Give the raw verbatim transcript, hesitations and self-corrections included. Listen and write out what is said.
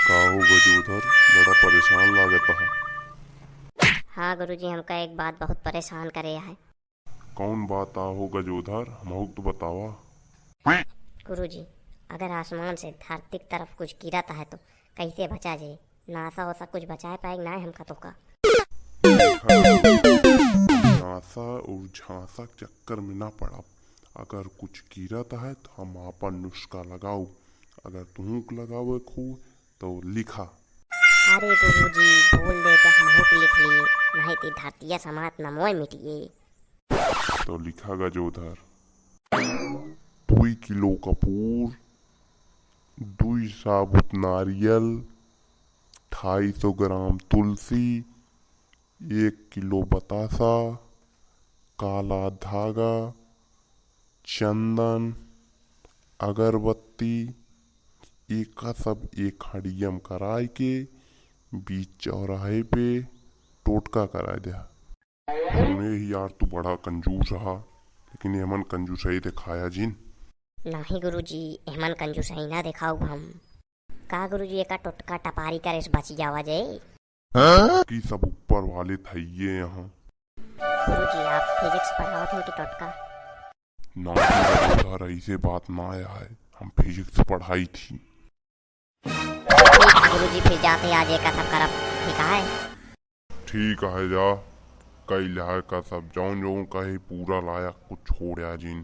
का हो गजोधर, बड़ा परेशान लागत है। हाँ गुरुजी, हमका एक बात बहुत परेशान करे है। कौन बात आ हो गजोधर, हमहू तो बतावा। गुरुजी, अगर आसमान से धरती की तरफ कुछ गिरत है तो कैसे बचा जाए? नासा ओसा कुछ बचाए पाए ना हमका तो का? नासा और झांसा के चक्कर में ना पड़ब। अगर कुछ गिरत है तो हम आपन नुस्खा लगाऊ। अगर तुहूँ के लगावे को तो लिखा। अरे गुरुजी, बोल दे तो हमहू के लिख लिए, नहीं तो धरतिया समात नमोय मिटिए। तो लिखा गजोधर, दुई किलो कपूर, दुई साबुत नारियल, ढाई सौ ग्राम तुलसी, एक किलो बतासा, काला धागा, चंदन, अगरबत्ती, एका सब एक हड़ियम कराए के बीच चौराहे पे टोटका कराए द्या। सुने ही यार, तू बड़ा कंजूस हा, लेकिन ये हमन कंजूसई दिखाया जिन। नहीं गुरुजी, एमन कंजूसई ना दिखाऊ हम। का गुरुजी, एका टोटका टपारी करे से बची जावा जे? कि सब ऊपर वाले थइये यहाँ। गुरुजी, आप physics पढ़ावत हैं कि टोटका? ना, उधर ऐसे बात ना आया है, हम physics पढ़ाई थी। ठीक है गुरुजी, फिर जाते आज एका सब करब, ठीक है? ठीक है, जा कई लिहाज का सब, जौन जौन कहे पूरा लायक, कुछ छोड़्या जिन।